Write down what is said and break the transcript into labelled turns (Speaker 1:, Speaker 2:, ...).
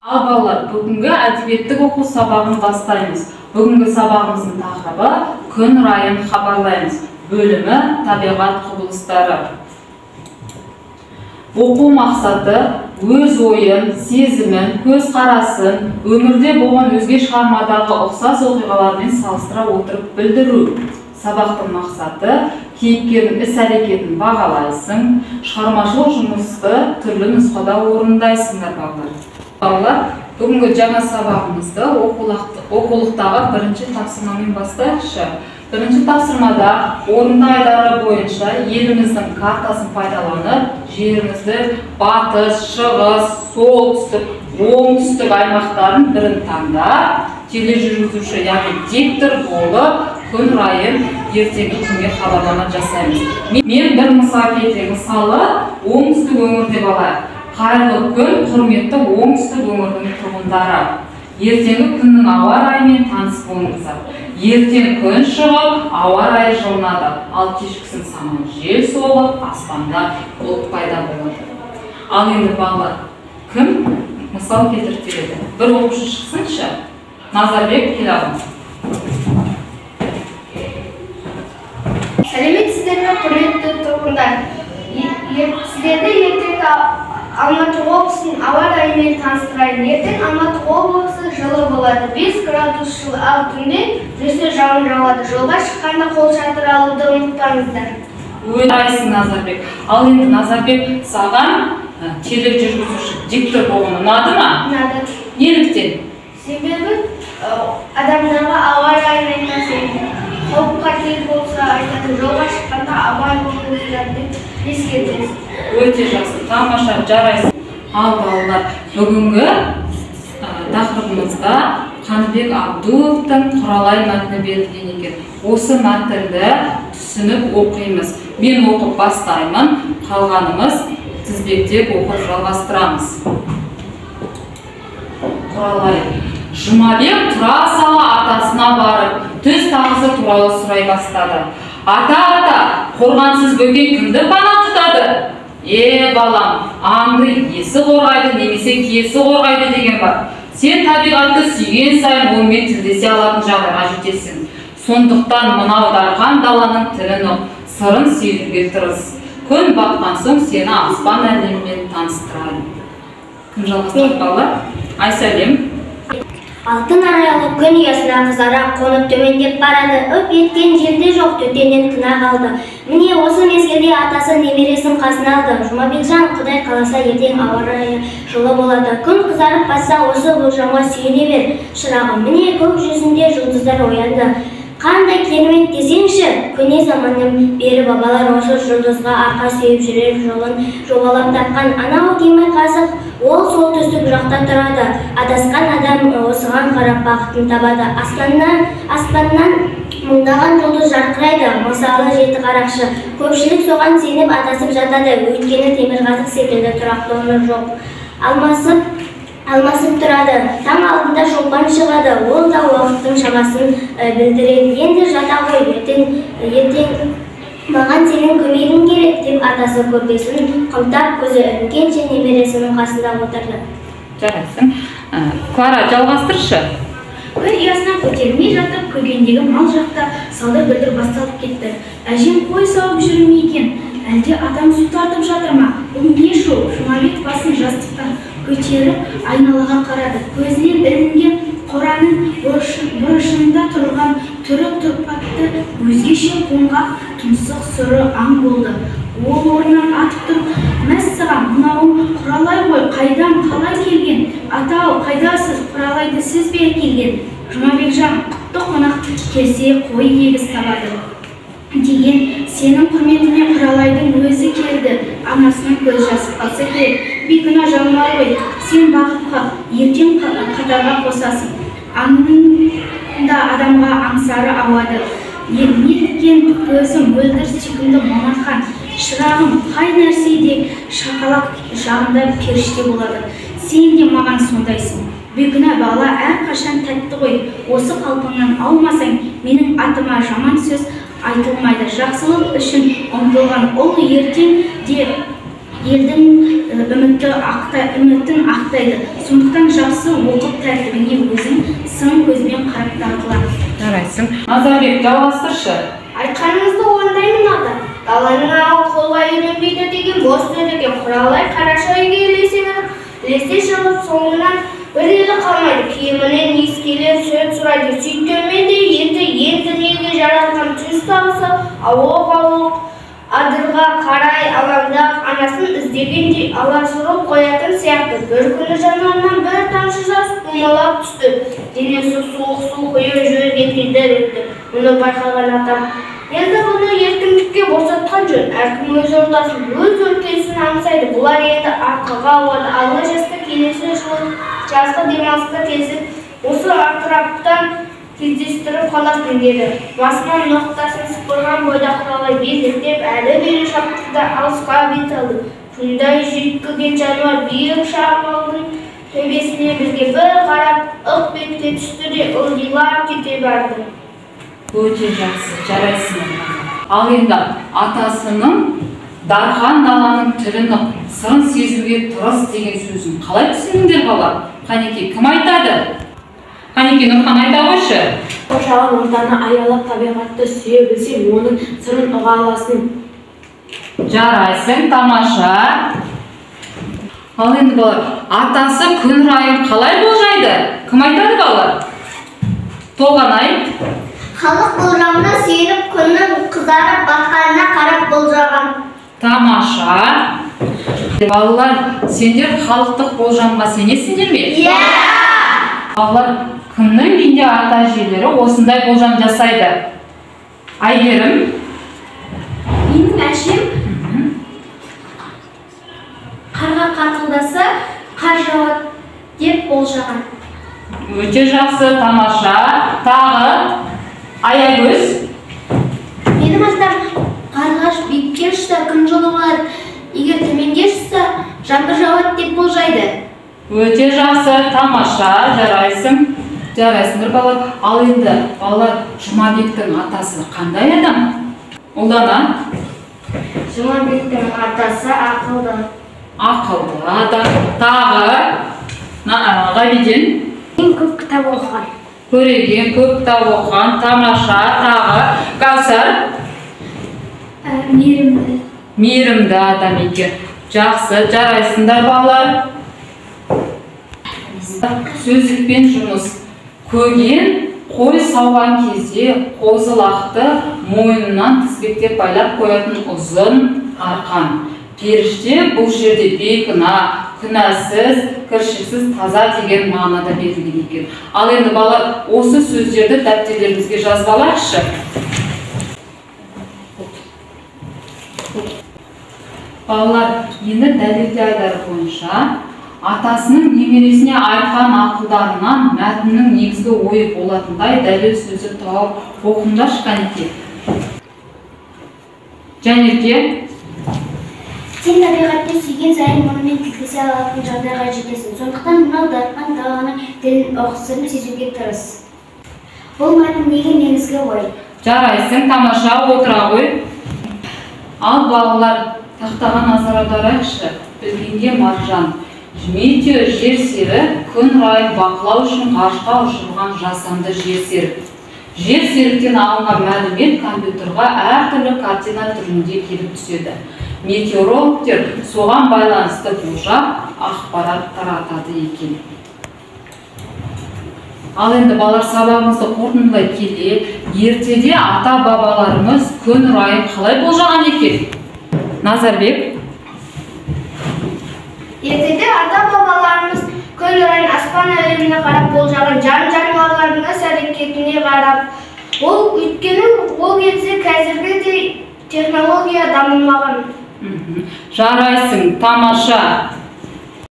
Speaker 1: Ал балалар, бүгінгі әдебиеттік оқу сабағын бастаймыз. Бүгінгі сабағымыздың тақырыбы күн райын хабарлаймыз. Бөлімі табиғат құбылыстары. Оқу мақсаты өз ойын, сезімін, көзқарасын өмірде болған өзге шығармадағы ұқсас оқиғалармен салыстыра отырып білдіру. Сабақтың мақсаты кейіпкердің іс-әрекетін бағалайсың, шығармашылық жұмысты түрлі нұсқада орындайсыңдар балалар. Балалар, бүгінгі жаңа сабағымызды оқулықтағы бірінші тапсырмамен бастайықшы. Бірінші тапсырмада орында айдары бойынша еліміздің картасын пайдаланып, жерімізді батыс, шығыс, солтүстік, оңтүстік аймақтарын бірін таңдап, тележүргізуші, яғни диктор болып, күн райын ертеңгі күнге хабарлама жасаймыз. Мен бір мысал келтірейін. Мысалы, оңтүстік өңірде балалар. Қайырлы күн, құрметті оңтүстік өңірдің тұрғындары. Ертеңгі күннің ауа райымен таныс болыңыздар. Ертең күн шығып, ауа райы жылынады, ал кешкісін самал жел соғып, аспанда бұлт пайда болады. Ал енді балалар, кім мысал келтіріп береді? Бір оқушы шықсыншы. Назарбек, келе алыңыз.
Speaker 2: Сәлеметсіздер ме, құрметті тұрғындар? Сіздерді ертеңгі Алматы облысының ауа райымен таныстырайын. Ертең Алматы облысы жылы болады. 5 градус жылы, ал түнде нөсер жауын жауады. Жолға шыққанда қол шатыр алуды ұмытпаңыздар.
Speaker 1: Өте Назарбек. Ал енді Назарбек, саған тележүргізуші диктор болған ұнады ма?
Speaker 2: Ұнады.
Speaker 1: Неліктен?
Speaker 2: Себебі адамдарға ауа райын айтасың, қауіп-қатер болса айтады, жолға шыққанда абай болыңыздар деп ескертесіз.
Speaker 1: Өте жақсы, тамаша, жарайсың. Ал балалар, бүгінгі тақырыбымызда Қаныбек Абдуловтың Құралай мәтіні берілген екен. Осы мәтінді түсініп оқимыз. Мен оқып бастаймын, қалғанымыз тізбектеп оқып жалғастырамыз. Құралай. Жұмабек тұра сала атасына барып, түз тағысы туралы сұрай бастады. Ата, ата, қорғансыз бөкен кімді пана тұтады? Е, балам, аңды есі қорғайды немесе киесі қорғайды деген бар. Сен табиғатты сүйген сайын онымен тілдесе алатын жағдайға жетесің. Сондықтан мынау дархан даланың тілін ұқ, сырын сезуге тырыс. Күн батқан соң сені аспан әлемімен таныстырайын. Кім жалғастырады балалар? Айсәлем.
Speaker 3: Алтын арайлы күн ұясына қызара қонып төмендеп барады. Үп еткен жерде жоқ, төтеннен тына қалды. Міне осы мезгілде атасы немересін қасына алды. Жұмабекжан, Құдай қаласа ертең ауа райы жылы болады. Күн қызарып батса, осы болжамға сүйене бер, шырағым. Міне көк жүзінде жұлдыздар оянды. Қандай керемет десеңші, көне заманнан бері бабалар осы жұлдызға арқа сүйеп жүрер жолын жобалап тапқан. Анау темір қазық, ол солтүстік жақта тұрады. Адасқан адам осыған қарап бақытын табады. Аспаннан мыңдаған жұлдыз жарқырайды. Мысалы, жеті қарақшы. Көпшілік соған сеніп адасып жатады. Өйткені темір қазық секілді тұрақты өмір жоқ. Алмасып тұрады. Таң алдында шолпан шығады. Ол да уақыттың шамасын білдіреді. Енді жата ғой, ертең маған сенің көмегің керек, деп атасы көрпесін қымтап, көзі ілінгенше немересінің қасында отырды.
Speaker 1: Жарайсың. Клара, жалғастыршы.
Speaker 4: Күн ұясынан көтерілмей жатып, көгендегі мал жақта салдыр-гүлдір басталып кетті. Әжем қой сауып жүр ме екен? Әлде атам су тартып жатыр ма? Бұл не шу? Жұмабек басын жастықтан көтеріп айналаға қарады. Көзінен ілінген қораның бұрышында тұрған түрі тұрпатты өзгеше қоңғақ тұмсық сұры аң болды. Ол орнынан атып тұрып, мәссаған, мынауың Құралай ғой, қайдан қалай келген? Ата-ау, қайдасыз? Құралайды сіз бе әкелген? Жұмабекжан, құтты қонақ келсе қой егіз табады деген сенің құрметіне Құралайдың өзі келді. Анасының көз жасып қалса керек. Бейкүнә жануар ғой, сен бағып қал, ертең қатарға қосасың. Аңның да адамға аңсары ауады. Неткен көзі мөлдір сүйкімді момақан. Шырағым, қай нәрсе де шақалақ жағында періште болады. Сен де маған сондайсың. Бейкүнә бала әрқашан тәтті ғой. Осы қалпыңнан аумасаң, менің атыма жаман сөз айтылмайды. Жақсылық үшін ұмтылған ұл ертең де елдің үмітін ақтайды. Сондықтан жақсы оқып тәртібіне өзің сын көзбен қарап дағдылан.
Speaker 1: Жарайсың. Назарбек, жалғастыршы.
Speaker 2: Айтқаныңызды орындаймын, ата. Даланың ағы қолға үйренбейді деген бос сөз екен. Құралай қараша үйге ілесе шығып, соңынан бір елі қалмайды. Киімінен иіскелеп сүт сұрайды. Сөйткенмен де еті ен дүниеге жаратқан түз табысы ауық-ауық адырға қарай алаңдап, анасын іздегендей аласұрып қоятын сияқты. Бір күні жанарынан бір тамшы жас домалап түсті. Денесі суық су құйып жібергендей дір етті. Мұны байқаған атам: "Енді бұны еркіндікке босатқан жөн. Әркім өз ортасын, өз өлкесін аңсайды. Бұлар енді арқаға ауады. Алла жазса, келесі жылы жазғы демалыста келсін, осы атыраптан кездестіріп қаласың", – деді. Басынан ноқтасын сыпырған бойда Құралай безектеп әрі-бері шапты да алысқа бет алды. Құйындай жүйткіген жануар биік шамалдың төбесінен бізге бір қарап, ық бетке түсті де ылдилап кете барды.
Speaker 1: Өте жақсы, жарайсың. Ал енді атасының "дархан даланың тілін ұқ, сырын сезуге тырыс" деген сөзін қалай түсіндіңдер, балалар? Қанеки, кім айтады? Қанеки, Нұрхан, айта қойшы.
Speaker 5: Қоршаған ортаны аялап, табиғатты сүйе білсең, оның сырын ұға аласың.
Speaker 1: Жарайсың, тамаша. Ал енді, балалар, атасы күн райын қалай болжайды? Кім айтады, балалар? Толғанай.
Speaker 3: Халық болжамына сүйеніп, күннің қызарып батқанына қарап болжаған.
Speaker 1: Тамаша. Балалар, сендер халықтық болжамға сенесіңдер ме?
Speaker 3: Иә.
Speaker 1: Балалар, кімнің үйінде ата әжелері осындай болжам жасайды? Әйгерім.
Speaker 4: Менің әжем қарға қарқылдаса, қар жауады деп болжаған.
Speaker 1: Өте жақсы, тамаша. Тағы Аягөз.
Speaker 3: Менің атам қарлығаш биікке ұшса, күн жылы болады, егер төменге ұшса, жаңбыр жауады деп болжайды.
Speaker 1: Өте жақсы, тамаша, жарайсың. Жарайсыңдар, балалар. Ал енді, балалар, Жұмабектің атасы қандай адам? Ұлдана.
Speaker 2: Жұмабектің атасы ақылды.
Speaker 1: Ақылды адам. Тағы Ғабиден.
Speaker 2: Ең көп кітап оқыған.
Speaker 1: Көреген, көп кітап оқыған, тамаша. Тағы Кәусар.
Speaker 4: Мейірімді.
Speaker 1: Мейірімді адам екен. Жақсы, жарайсыңдар, балалар. Сөздікпен жұмыс. Көген қой сауған кезде қозы-лақты мойнынан тізбектеп байлап қоятын ұзын арқан. Періште бұл жерде бейкүнә, күнәсіз, кіршіксіз, таза деген мағынада берілген екен. Ал енді, балалар, осы сөздерді дәптерлерімізге жазып алайықшы. Балалар, енді дәлелдеу айдары бойынша атасының немересіне айтқан ақылдарынан мәтіннің негізгі ойы болатындай дәлел сөзді тауып оқыңдаршы, қанеки. Жанерке.
Speaker 3: Сен табиғатты сүйген сайын онымен тілдесе алатын жағдайға жетесің. Сондықтан мынау дархан даланың тілін ұқ, сырын сезуге тырыс. Бұл мәтіндегі негізгі ой.
Speaker 1: Жарайсың, тамаша, отыра ғой. Ал балалар, тақтаға назар аударайықшы. Білгенге маржан. Метео жер сері күн райын бақылау үшін ғарышқа ұшырылған жасанды жер серік. Жер серіктен алынған мәлімет компьютерға әртүрлі картина түрінде келіп түседі. Метеорологтер соған байланысты болжап, ақпарат таратады екен. Ал енді, балалар, сабағымызды қорытындылай келе, ертеде ата-бабаларымыз күн райын қалай болжаған екен? Назарбек.
Speaker 2: Ертеде ата-бабаларымыз күн райын аспан әлеміне қарап болжаған, жан-жануарлардың іс-әрекетіне қарап. Ол өйткені ол кезде қазіргідей технология дамымаған.
Speaker 1: Жарайсың, тамаша.